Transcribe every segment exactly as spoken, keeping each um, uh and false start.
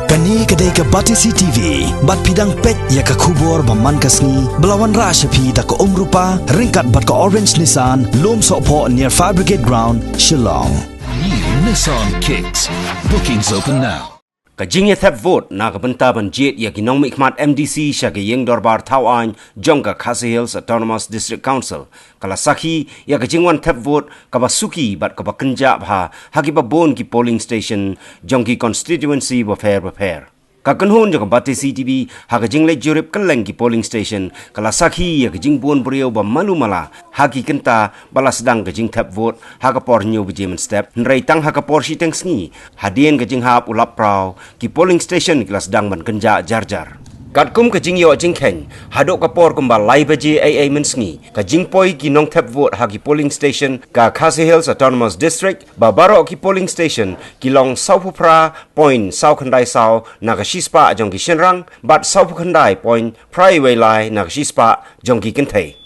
Kane ka dei ka Batesi T V, bad phi dang peit ïa ka khubor ba man ka sngi, ba la wanrah sha phi da ka Umrupa, ryngkat bad ka Orange Nissan, Lumsohphoh near Fire Brigade Ground, Shillong. New Nissan Kicks. Bookings open now. Ka jingïathep vote na ka bynta ban jied ïa ki nongmihkhmat M D C sha ka ïing dorbar thaw aiñ jong ka Khasi Hills Autonomous District Council ka la sakhi ïa ka jingwan thep vote kaba suki bad kaba kynjah bha ha kiba bun ki polling station jong ki constituency bapher bapher. Ka kynhun jong ka Batesi T V ha ka jingleit jurip kylleng ki polling station ka la sakhi ïa ka jingbun briew ba malu mala ha ki kynta ba la sdang ka jingthep vote ha ka por hynñiew baje mynstep, hynrei tang ha ka por shiteng sngi hadien ka jinghap u lap praw, ki polling station ki la sdang ban kynjah jar jar. Katkum ka jingïoh jingkheiñ, haduh ka por kumba lai baje ei ei mynsngi, ka jingpoi ki nongthep vote ha ki polling station ka Khasi Hills Autonomous District, ba baroh ki polling station ki long sawphew phra point saw khyndai saw na ka shispah jong ki shynrang, bad sawphew khyndai point phra wei lai na ka shispah jong ki kynthei.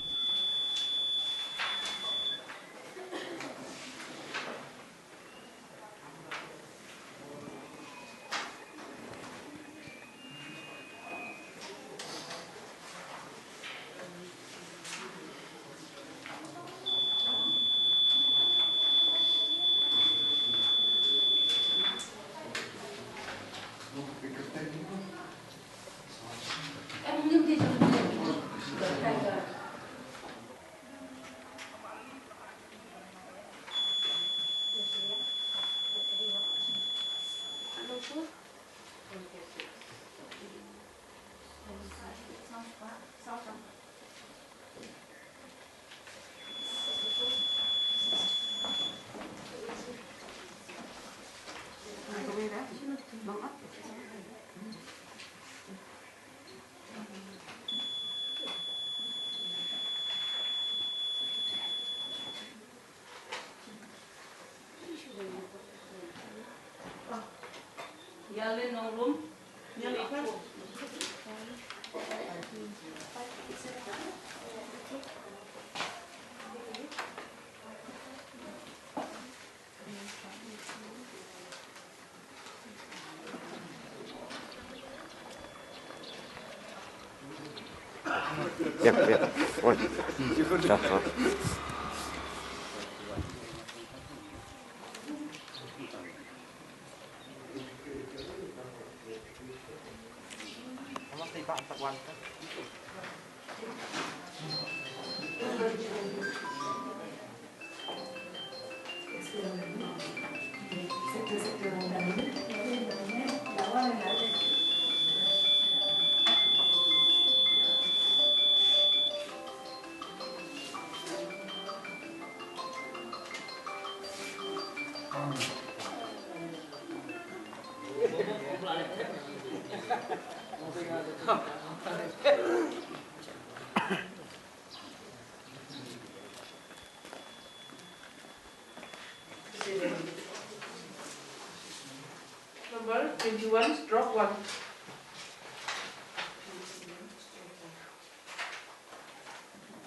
Number twenty-one stroke one.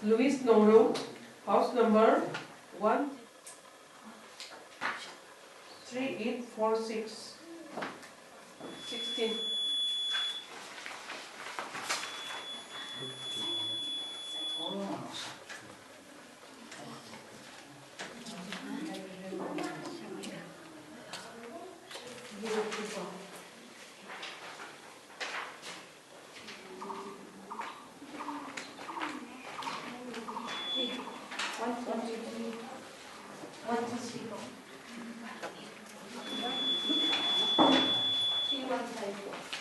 Louis Nongrum, house number one three eight four six. Sixteen. One, one, two, three. One, two, three, four. Three, one, five, four.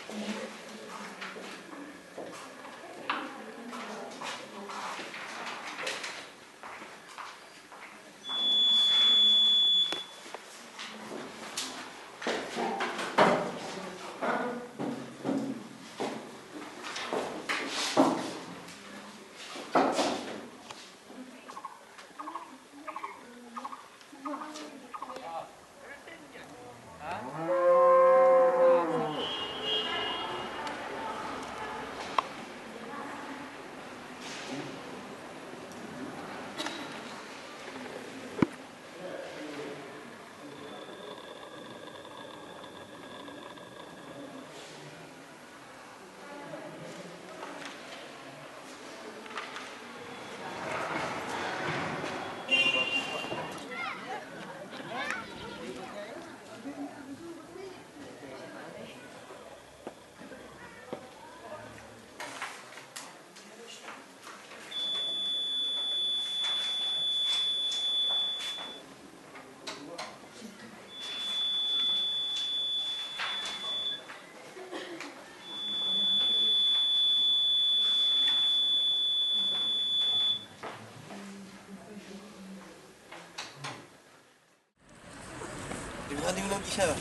Haba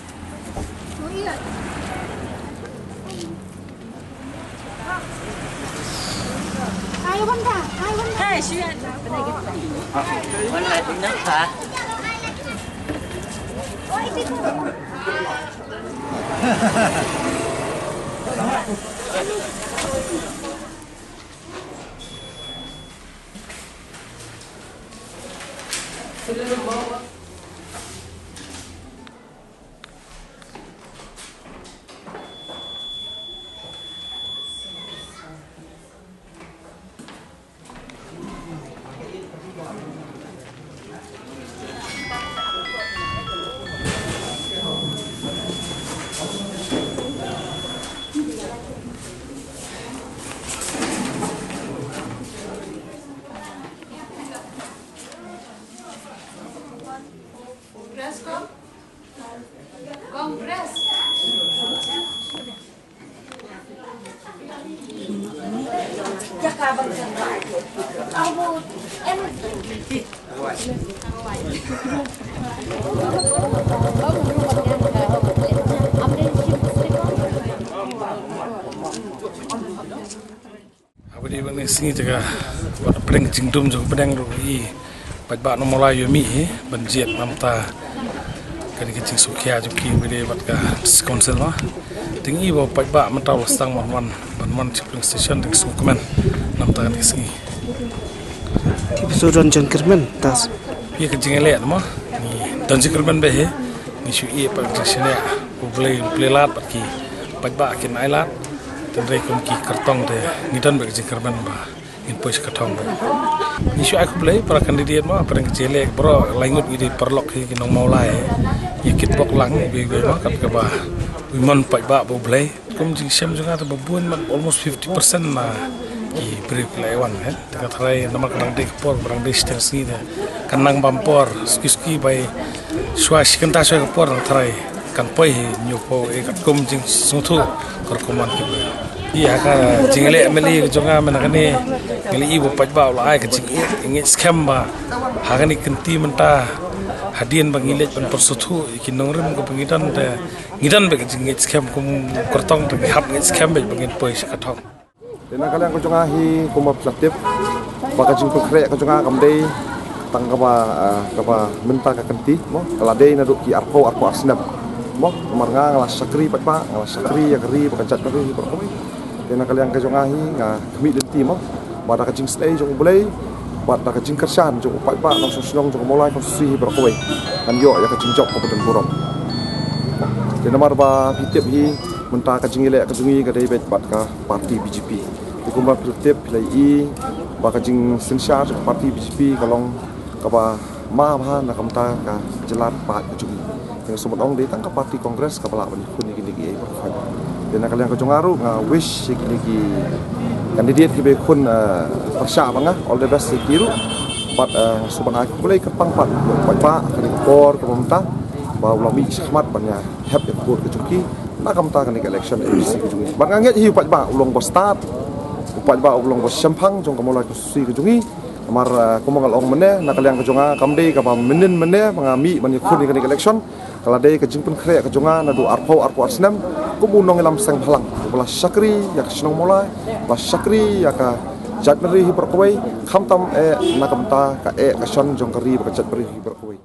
dei ba ngi sngi te ka, wat pdeng jingdum jong pdeng ruh i paidbah Nongmawlai ïa mih hi ban jied namta kane ka jingsngewkhia jong ki ba dei bad ka District Council ma. Te ngi ba paidbah mynta la sdang ban wan, ban wan sha polling station te ngi sngewkmen namta kane ka sngi. Ki ba shu don jingkyrmen tas. Ïa ka jingïaleh ma ngi don jingkyrmen ba hi ngi shu ïa pat ka jingsngewkhia. U Blei, U Blei lad bad ki paidbah kin ai lad. Tynrai kum ki kyrtong te ngi don bad ka jingkyrmen ba ngin poi sha ka thong. Ngi shu ai khublei para candidate ma, para ngi jyllei baroh, lai ngut ngi dei paralok hi ki Nongmawlai. Ngi kit bok lang iwei iwei ma, kat kaba u mon paidbah ba U Blei. Kum jingshem jong nga te ba bun ma, almost fifty percent na ki briew ki la wan, eh. Te ka tharai namar ka dang dei ka por, ka dang dei shiteng sngi te kan nang bam por, suki suki bai shuwa shi kynta shuwa ka por, ka tharai kan poi hi hynñiewphew, eh, katkum jingsngewthuh ka rukom wan ki briew. Ïa ka jingïaleh M L A ka jong nga mynta kane, ngi la ïohi ba u paidbah u la ai ka jingïeit, ïeit skhem ba ha kane ka kynti mynta hadien ba ngi leit ban pynsngewthuh ïa ki nongrim kaba ngi don te ngi don bad ka jingïeit skhem kum kyrtong te ngi hap ïeit skhem bad ba ngin poi sha ka thong. Te na ka liang ka jong nga hi kumba phi la tip ba ka jingpynkhreh ka jong nga kam dei tang kaba, ah, kaba mynta ka kynti mo, ka la dei naduh ki arphew, arphew ar snem mo. Namar nga, nga la shakri paidbah, nga la shakri ïa ka ri bad ka jaitbynriew hi baroh kawei. Te na ka liang ka jong nga hi nga khmih lynti mo, ba da ka jingsnei jong U Blei bad da ka jingkyrshan jong u paidbah nongshong shnong jong ka Mawlai constituency hi baroh kawei ngan ïoh ïa ka jingjop kaba don burom. Te namar ba phi tip hi mynta ka jingïaleh ka jong ngi ka dei beit bad ka party B J P. Te kumba phi la tip, phi la ïohi ba ka jingsynshar jong ka party B J P ka long kaba ma bha na ka bynta ka jylla paid ka jong ngi. Te nga sngewbha ong dei tang ka party Congress kaba lah ban ïakhun ïa kine kiei baroh. Te na ka liang ka jong nga ruh nga wish ïa kine ki candidate kiba ïakhun, eh, pyrshah ba nga, all the best ïa ki ruh. Bad, eh, nga sngewbha ai khublei kyrpang pat ïa u paidbah ha kane ka por kaba mynta ba u la mih shakhmat ban ïa hep ïa ka vote ka jong ki na ka bynta kane ka election M D C ka jong ngi. Bad nga ngeit hi u paidbah u long ba stad, u paidbah u long ba shemphang jong ka Mawlai constituency ka jong ngi. Namar, eh, kumba nga la ong mynne, na ka liang ka jong nga kam dei kaba mynnin mynne ba nga mih ban ïakhun ïa kane ka election. Ka la dei ka jingpynkhreh ka jong nga naduh arphew, arphew ar snem kum u nongïalam seng bhalang uba la shakri ïa ka shnong Mawlai, ba la shakri ïa ka jaitbynriew hi baroh kawei, khamtam eh na ka bynta ka eh ka shon jong ka ri bad ka jaitbynriew hi baroh kawei.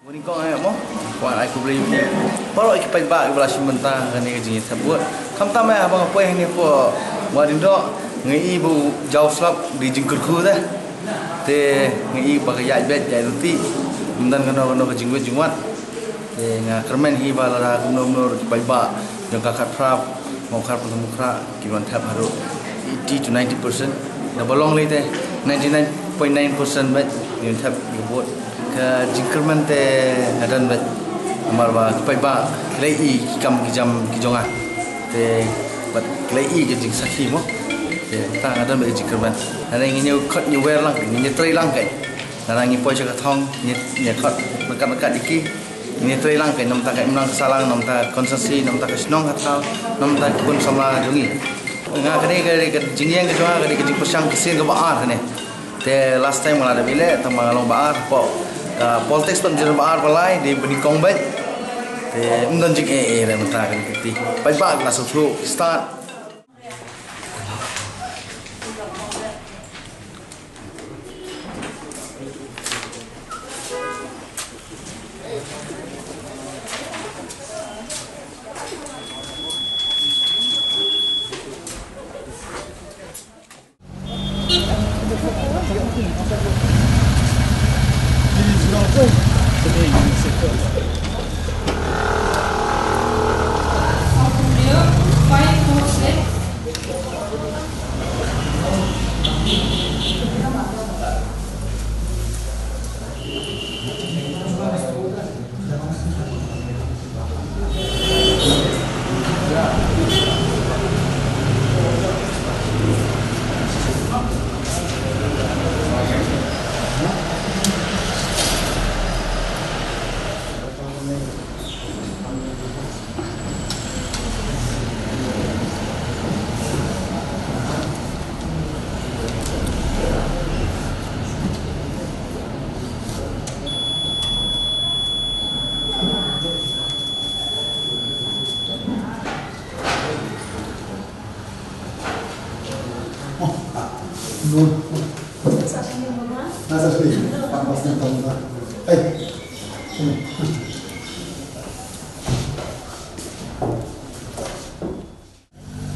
Morning kong, eh, mo. Wan ai khublei. Baroh ki paidbah kiba la shim bynta ha kane ka jingïathep vote. Khamtam eh haba nga poi hangne hapoh Wahdyngdoh, nga i ba u jaw slap dei jingkyrkhu te. Te nga i ba ka ïaid beit ïaid lynti. Ym don kano kano ka jingwit jingwat. Te nga kyrmen hi ba lada kumno kumno ruh ki paidbah jong ka Khatphra, Mawkhar, Pathum Mawkhar, ki wan thep haduh eighty to ninety percent. Da ba long lei te ninety-nine point nine percent beit ki wan thep ïa ka vote. Ka jingkyrmen te nga don beit. Namar ba ki paidbah ki la i ki kam ki jam ki jong nga. Te bad ki la i ka jingsakhi mo. Te ta nga don beit ka jingkyrmen. Hynrei ngin ïa khot ïa wer lang, ngin ïa trei lang kai. Lada ngi poi sha ka thong, ngi, ngi khot ryngkat ryngkat ïa ki. Ngi trei lang kai, namar ta ka imlang ka sahlang, namar ta ka constituency, namar ta ka shnong ka thaw, namar ta ki khun samla jong ngi. Nga kane ka, ka jingïeng ka jong nga, kane ka jingpyrshang ka sien kaba ar kane. Te last time nga la dep ïaleh, tang ba nga long ba ar, hapoh ka politics pat jong ba ar ba lai, dei ba nyngkong beit. Te ym don jingeh eh re mynta kane ka kti. Paidbah ki la sngewthuh, start.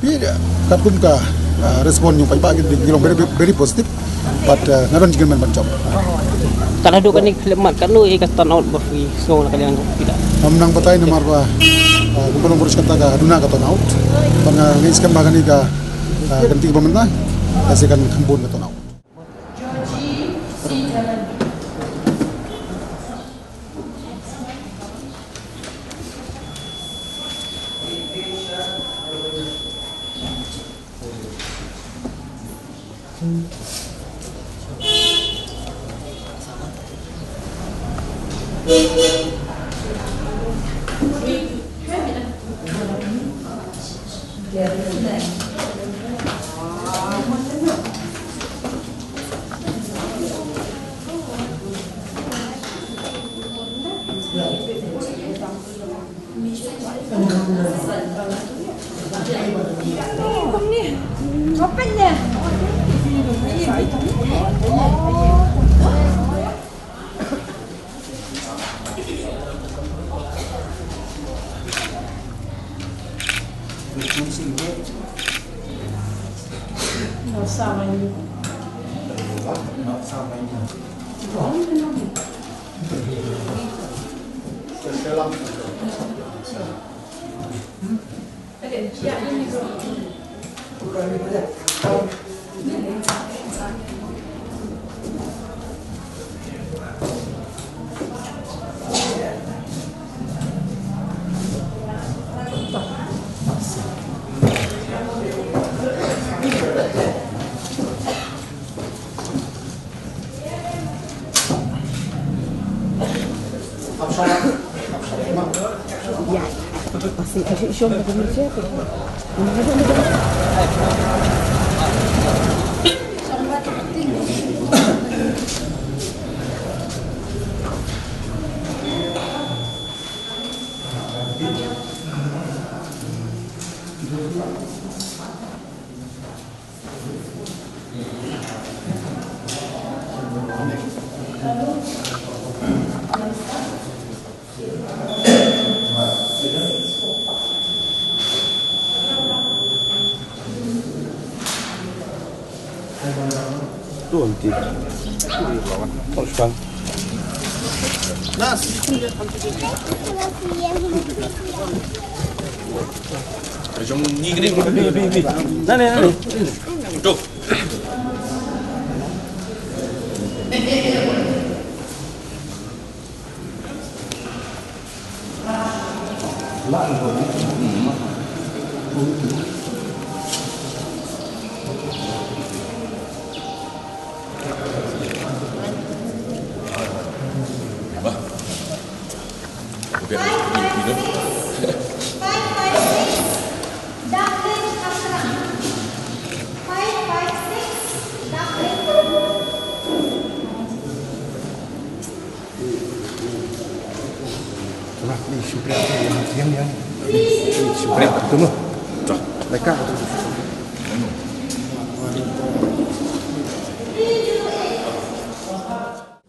Phi, katkum ka, ah, respond jong paidbah ki, ki long very, very positive. But, ah, nga don jingkyrmen ban jop. Ka la dei kane ka khyllipmat, katno ïa ka turnout ba phi sngew na ka liang jong phi da? Ngam nang batai namar ba, ah, kumba long baroh shi katta ka duna ka turnout. Bad nga ngeit skhem ba kane ka, ah, ka kynti ba mynta ka sa kan kham bun ka turnout.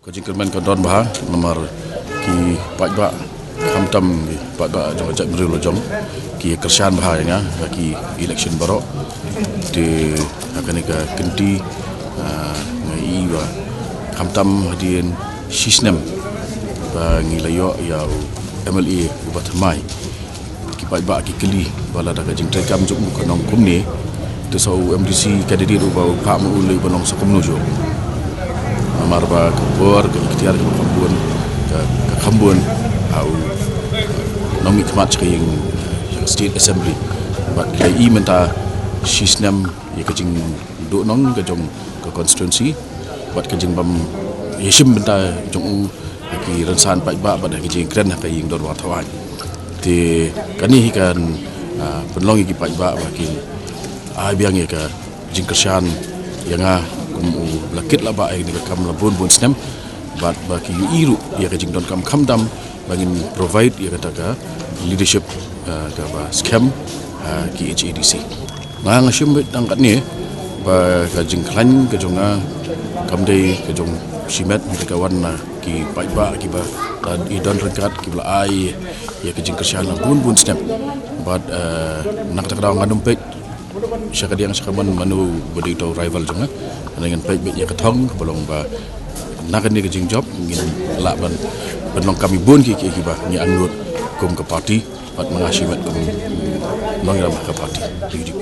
Ka jingkyrmen ka don bha namar ki paidbah, khamtam ki paidbah jong ka jaitbynriew la jong, ki kyrshan bha ïa nga ha ki election baroh. Te ha kane ka kynti, ah, nga i ba khamtam hadien shisnem ba ngi la ïoh ïa u M L A uba thymmai. Ki paidbah ki kylli ba lada ka jingtrei kam jong u ka nang kumne, te sa u M D C candidate uba u phah ma u lei ba nang sa kumno jong. Namar ba ka bor ka iktiar ka kham bun, ka, ka kham bun ha u nongmihkhmat sha ka ïing, sha ka State Assembly. Bad ka i mynta shisnem ïa ka jingduhnong ka jong ka constituency bad ka jingbym ïashim bynta jong u ha ki rynsan paidbah bad ha ki jingkren ha ka ïing dorbar thawaiñ. Te kane hi kan, ah, pynlong ïa ki paidbah ba kin ai biang ïa ka jingkyrshan ïa nga kum u la kit la bah ïa kane ka kam la bun bun snem bad ba ki ïohi ruh ïa ka jingdonkam khamtam ba ngin provide ïa kata ka leadership, ah, kaba skhem, ah, ki H A D C. Nga nga shim beit tang katne ba ka jingkhlaiñ ka jong nga kam dei ka jong shimet, ka wan na ki paidbah kiba la i don ryngkat kiba la ai ïa ka jingkyrshan na bun bun snem. Bad, eh, na kata ka daw ngan ym peit sha ka diang sha ka mon mano ba dei uta u rival jong nga. Ngan peit beit ïa ka thong kaba long ba na kane ka jingjop ngin lah ban, ban long kam ïa bun ki, ki, kiba ngi angnud kum ka party. Bad ma nga shimet kum nongïalam ha ka party U D P.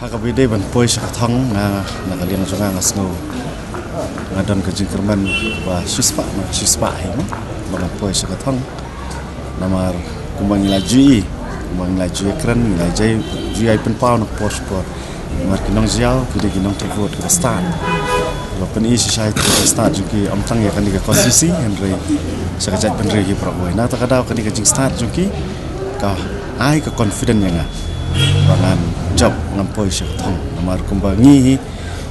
Ha kaba ïadei ban poi sha ka thong, nga, na ka liang jong nga nga sngew nga don ka jingkyrmen ba shispah, shispah hi mo ba ngan poi sha ka thong. Namar kumba ngi la ju ïohi, kumba ngi la ju ïakren, ngi la ju ïohi, ju ïohi pynpaw na ka por sha ka por. Namar ki nongjaw ki dei ki nongtrei vote kiba stad. Kiba pyni shisha ïa ka stad jong ki, ym tang ïa kane ka constituency hynrei sha ka jaitbynriew hi baroh kawei. Na kata ka daw kane ka jingstad jong ki ka ai ka confident ïa nga ba ngan jop, ngan poi sha ka thong. Namar kumba ngi hi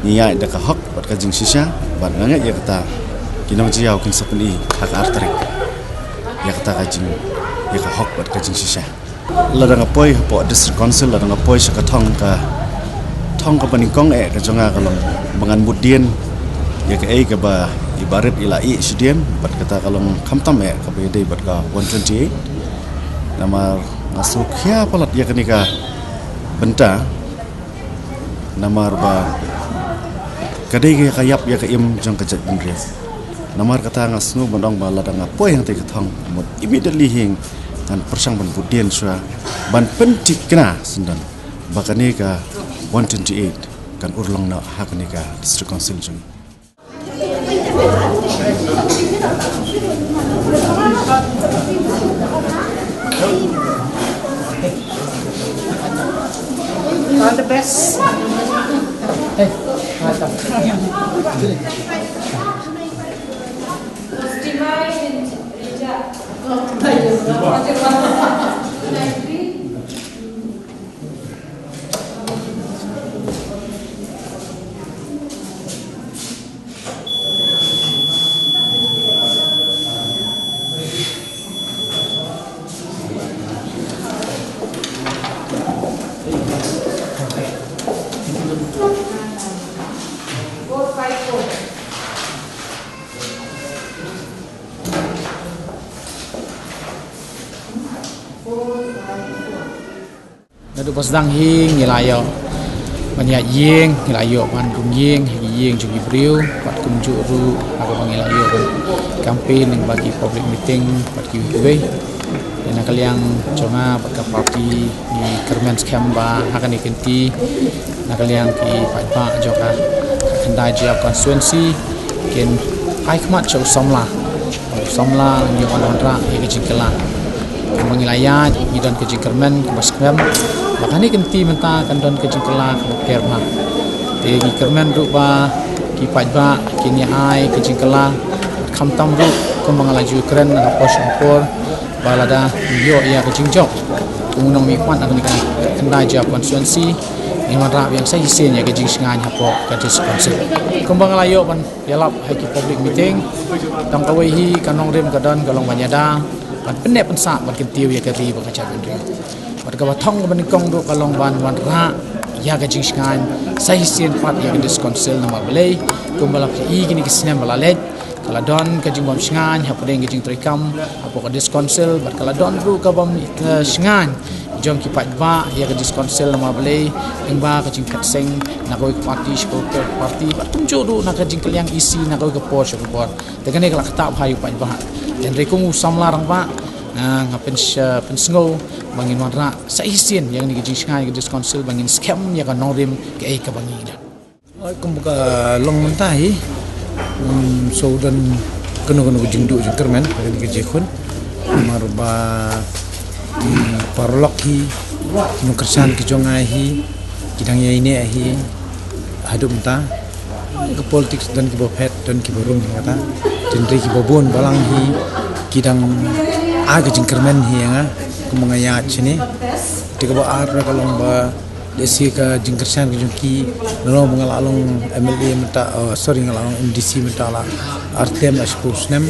ngi ïaid da ka hok bad ka jingshisha, bad nga ngeit ïa kata ki nongjaw kin sa pyni ha ka ar tarik ïa kata ka jing, ïa ka hok bad ka jingshisha. Lada nga poi hapoh District Council, lada nga poi sha ka thong, ka thong kaba nyngkong eh ka jong nga ka long ba ngan mutdien ïa kaei kaba i barit i la ïeh shadien, bad kata ka long khamtam eh kaba ïadei bad ka one twenty-eight. Namar nga sngewkhia palat ïa kane ka bynta. Namar ba ka dei ka ïap ïa ka im jong ka jaitbynriew. Namar kata nga sngew ban ong ba lada nga poi hangtei ka thong, mut immediately hi ngan pyrshang ban bud dien shuwa ban pynthikna syndon ba kane ka one twenty-eight kan urlong noh ha kane ka District Council jong ngi. All the best. Ba sdang hi ngi la ïoh ban ïaid ïing, ngi la ïoh ban rung ïing ha ki ïing jong ki briew, bad kumjuh ruh haba ngi la ïoh ban campaign lyngba ki public meeting bad kiwei kiwei. Te na ka liang jong nga bad ka party ngi kyrmen skhem ba ha kane ka kynti na ka liang ki paidbah jong ka Khyndai Jaiaw constituency kin ai khmat sha u samla. U samla ngi wan wanrah ïa ka jingkylla. Kumba ngi la ïaid ngi don ka jingkyrmen kaba skhem ba kane ka kynti mynta kan don ka jingkylla kaba pher bha. Te ngi kyrmen ruh ba ki paidbah kin ïa ai ka jingkylla, khamtam ruh kumba nga la ju kren ha ka por sha ka por ba lada ngi ïoh ïa ka jingjop kum u nongmihkhmat na kane ka Khyndai Jaiaw constituency, ngin wanrah biang sa shisien ïa ka jingshngaiñ hapoh ka District Council. Kumba nga la ïoh ban ïalap ha ki public meeting, tang kawei hi ka nongrim ka don ka long ban ïada, ban pynneh pynsah, ban kyntiew ïa ka ri bad ka jaitbynriew. Bad kaba thong kaba nyngkong ruh ka long ban wanrah ïa ka jingshngaiñ sa shisien pat ïa ka District Council. Namar balei? Kumba la phi i kine ki snem ba la leit, ka la don ka jingbym shngaiñ hapdeng ka jingtrei kam hapoh ka District Council, bad ka la don ruh ka bym, eh, shngaiñ jong ki paidbah ïa ka District Council. Namar balei? Lyngba ka jingphet seng na kawei ka party sha kawei ka party, bad kumjuh ruh na ka jingkylliang E C na kawei ka por sha ka por. Te kane ka la ktah bha ïa u paidbah. Hynrei kum u samla rangbah, ah, nga pyn-, pynsngew ba ngin wanrah sa shisien ïa kane ka jingshngaiñ ka District Council ba ngin skhem ïa ka nongrim kaei kaba ngi don. Oi, kumba ka long mynta hi, um, so don kano kano ka jingduh jingkyrmen ha kane ka jingkhun. Namar ba, um, paralok hi, ki nongkyrshan ki jong nga hi ki dang ïaineh hi haduh mynta. Ka politics don kiba phet, don kiba rung hi kata. Hynrei kiba bun balang hi ki dang ai ka jingkyrmen hi ïa nga kumba nga ïaid shane. Te kaba ar ka long ba lehse ka jingkyrshan ka jong ki, na long ba nga la long M L A mynta, oh, sorry, nga la long M D C mynta la ar term, la shiphew snem,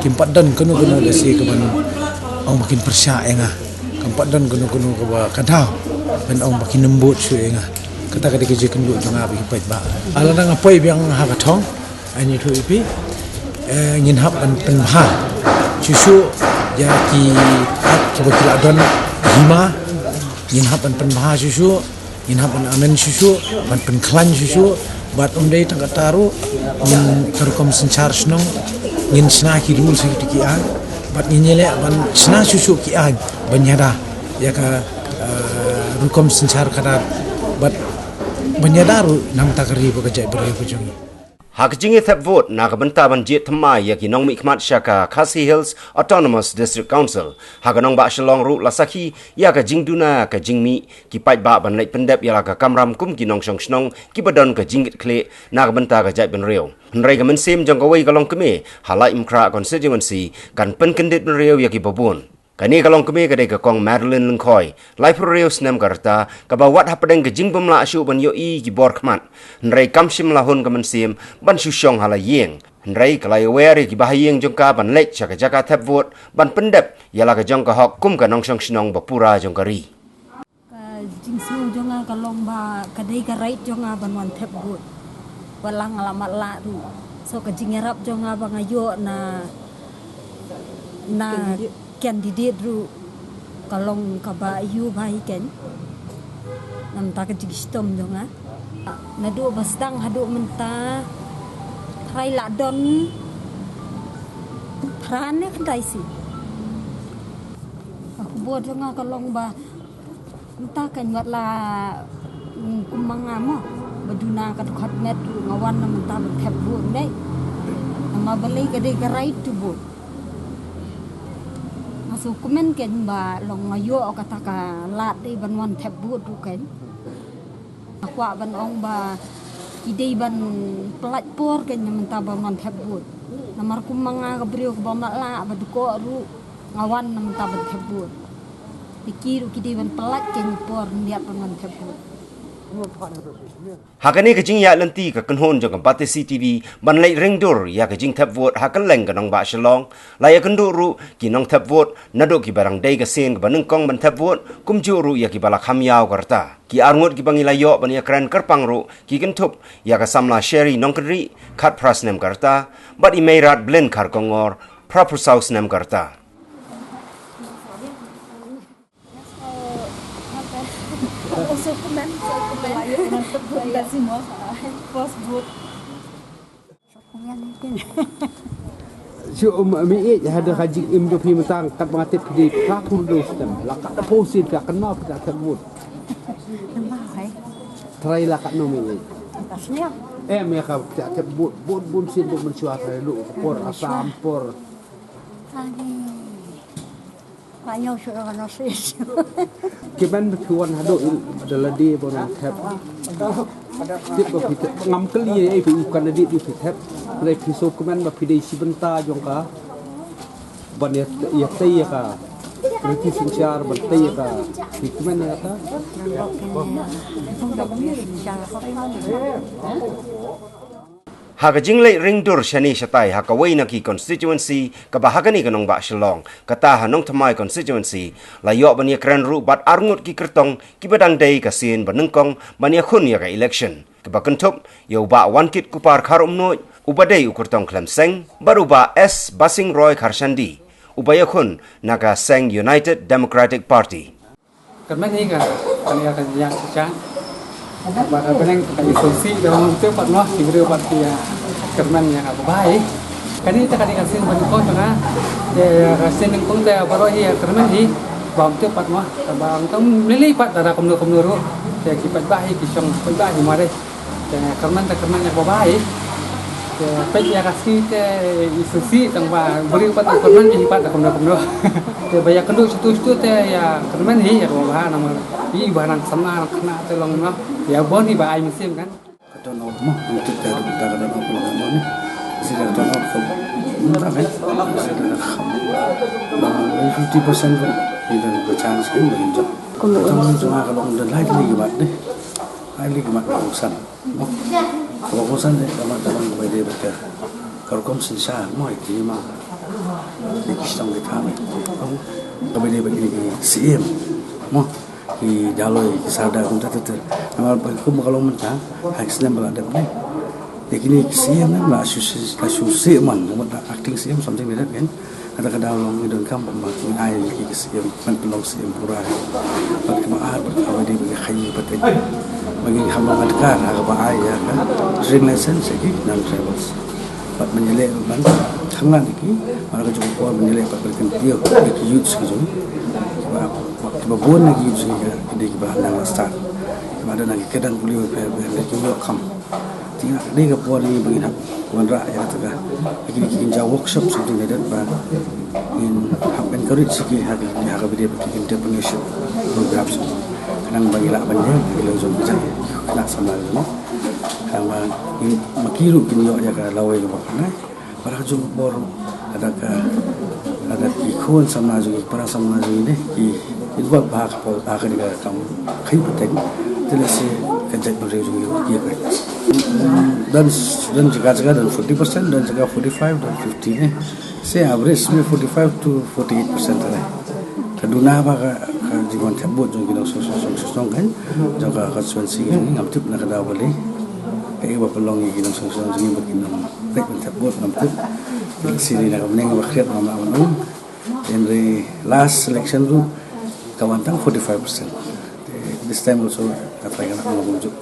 kim pat don kano kano lehse kaban ong ba kin pyrshah ïa nga. Kam pat don kano kano kaba ka daw ban ong ba kin ym bud shuh ïa nga. Kata ka dei ka jingkynduh jong nga bad ki paidbah. Lada nga poi biang ha ka thong, ani thu ipi, eh, ngin hap ban pynbha shuh shuh ïa ki, ah, kiba ki la don hima, ngin hap ban pynbha shuh shuh, ngin hap ban amen shuh shuh, ban pynkhlaiñ shuh shuh, bad ym dei tang kata ruh, ngin ka rukom synshar shnong, ngin shna ki rules ha kito ki aiñ, bad ngin ïaleh ban shna shuh shuh ki aiñ ban ïada ïa ka, eh, rukom synshar khadar, bad ban ïada ruh na ka bynta ka ri bad ka jaitbynriew ka jong ngi. Ha ka jingïathep vote na ka bynta ban jied thymmai ïa ki nongmihkhmat sha ka Khasi Hills Autonomous District Council, ha ka nongbah Shillong ruh la sakhi ïa ka jingduna ka jingmih ki paidbah ban leit pyndep ïa la ka kamram kum ki nongshong shnong kiba don ka jingkitkhlieh na ka bynta ka jaitbynriew. Hynrei ka mynsiem jong kawei ka longkmie ha Laitumkhrah constituency kan pynkyndit bynriew ïa kiba bun. Kane ka longkmie ka dei ka Kong Madeline Lyngkhoi, laiphew hynriew snem ka rta, kaba wad hapdeng ka jingbymlah shuh ban ïohi ki bor khmat. Hynrei kam shym la hun ka mynsiem ban shu shong ha la ïing. Hynrei ka la ïawer ïa ki bahaïing jong ka ban leit sha ka jaka thep vote ban pyndep ïa la ka jong ka hok kum ka nongshong shnong ba pura jong ka ri. Ka jingsngew jong nga ka long ba ka dei ka right jong nga ban wan thep vote. Wat la nga la matlah ruh. So ka jingïarap jong nga ba nga ïoh na, na candidate ruh ka long kaba ïoh bha hi kein. Na bynta ka jingshitom jong nga. Naduh ba sdang haduh mynta, trai la don phra ne khyndai sien. Ka khubor jong nga ka long ba mynta kein wat la, mm, kum ma nga mo, ba duna ka dkhot met ruh nga wan na mynta ban thep vote, ym dei? Namar balei? Ka dei ka right to vote. Nga sngewkmen kein ba long nga ïoh kata ka lad dei ban wan thep vote ruh kein. Nga kwah ban ong ba ki dei ban pyllait por kein na mynta ban wan thep vote. Namar kum ma nga ka briew kaba matlah ba dkoh ruh nga wan na mynta ban thep vote. Te ki ruh ki dei ban pyllait kein por hynriat ban wan thep vote. Ha kane ka jingïaid lynti ka kynhun jong ka Batesi T V ban leit ring dur ïa ka jingthep vote ha kylleng ka nongbah Shillong, la ïakynduh ruh ki nongthep vote naduh kiba dang dei ka sien kaba nyngkong ban thep vote, kumjuh ruh ïa kiba la kham ïaw ka rta. Ki arngut kiba ngi la ïoh ban ïakren kyrpang ruh ki kynthup ïa ka samla Sherry Nongkynrih, khatphra snem ka rta, bad i Meirad Blin Kharkongor, phraphew saw snem ka rta. Comment, comment. First vote. Shu um, mi ïeit ha da ka jingim jong phi mynta, kat ba nga tip phi dei phra phew hynriew snem. La katno phew sien phi la kynmaw phi la thep vote? Try la katno mi ïeit? Em, ïa ka phi la thep vote, vote bun sien, vote mynshuwa, try ruh por Assam, por. Ki ban ba phi wan haduh da lade ba nang thep. Tip ba phi thep. Ngam kylli ïa phi u candidate, phi thep. Hynrei phi sngewkmen ba phi dei shi bynta jong ka ban ïa, ïa tei ïa ka riti synshar, ban tei ïa ka. Phi kmen ïa kata. Ha ka jingleit ring dur shane shatai ha kawei na ki constituency kaba ha kane ka nongbah Shillong, kata ha Nongthymmai constituency, la ïoh ban ïakren ruh bad arngut ki kyrtong kiba dang dei ka sien ba nyngkong ban ïakhun ïa ka election, kaba kynthup ïa u Bah Wankit Kupar Kharumnuid, uba dei u kyrtong khlem seng, bad u Bah S Basing Roy Kharshandi, uba ïakhun na ka seng United Democratic Party. Kyrmen hi ka, kane ka ïa ka ïa ka. Ba ka bneng ka ïa sngewsih da ong te pat noh, ki briew pat ki ïa kyrmen ïa ka ba hi. Kane te kane ka sien ban ko tang ha. Te ka sien nyngkong te baroh hi ïa kyrmen hi. Ba ong te pat noh, ba ong tang lili pat da kumno kumno ruh. Te ki pat ba hi, ki shong pat ba hi mare. Te kyrmen te kyrmen ïa ka ba hi. Te peit ïa ka sngi te i sngewsih tang ba briew pat te kyrmen ki pat te kumno kumno. Te ba ïa kynduh shuh shuh te ïa kyrmen hi ïa ka ba namar i ba nang samla nang khynnah te long noh. Ïa bun hi ba ai mynsiem kan. Ka don op mo, nang tip te ruh ta ka don op mo, mo ni. Si ka don op ko. Nang ta kan. Si ka kham. Ba fifty percent ko. Ni don ko chance ko ba jong. Ko mo. Tang jong ka long don lai ni ki mat ni. Ai li ki mat ko san. Mo. Kaba kongsan de, kaba tang kaba dei bad ka rukom synshar mo, ïa kine ma. Ïa ki shnong ki thaw. Kaba dei bad kine ki siem mo. Ki Jaloi, ki Sardar, kumta ter ter. Namar ba kum ka long mynta ha ki snem ba la dep ne. Ïa kine ki siem ne la shu shu siem man, namar acting siem something like that kan. Kata ka daw long ngi donkam ba ngi ai ki, ki siem, ban pynlong siem pura. Bad kaba ar bad kaba dei ba ngi khaii bad ba ngi kham long adkar ha kaba ai ïa ka driving license ïa ki non-tribals. Bad ban ïaleh ban khanglad ïa ki, mar ka jong ka por ban ïaleh bad ban kyntiew ïa ki youths ki jong ngi. Kiba, kiba bun na ki youths ki dei kiba nang la start. Kiba don ha ki kyrdan pule ba pher pher ki ïoh kam. Te ka dei ka por ngi ba ngin hap wanrah ïa kata ka. Ki, ki, ki jaw workshop something like that ba ngin hap encourage ki ha ki, ha kaba dei ba ki entrepreneurship programs. Khnang ba ngi lah ban ïeng ha ki longïing jong ki khynnah samla jong ngi. Khnang ba ngin, ma ki ruh kin ïoh ïa ka lawei kaba kynai. Ba ha ka jong ka por lada ka, lada ki khun samla jong ngi, para samla jong ngi ne, ki involve bha ha ka por, ha kane ka kam khaii pateng, te lehse ka jaitbynriew jong ngi ki ïa ka. Don, don jaka jaka don forty percent, don jaka forty-five, don fifty ne. Sa average me forty-five to forty-eight percent te leh. Ka duna ba ka, ka jingwan thep vote jong ki nongshong shnong, shnong, shnong kan, jong ka constituency jong ngi, ngam tip na ka daw balei. Kaei ba pynlong ïa ki nongshong shnong jong ngi ba kin ym peit ban thep vote, ngam tip. Sini na ka bneng ba khriat ngam lah ban ong. Hynrei last election ruh ka wan tang forty-five percent. This time also ka try ka lah ban ong kumjuh.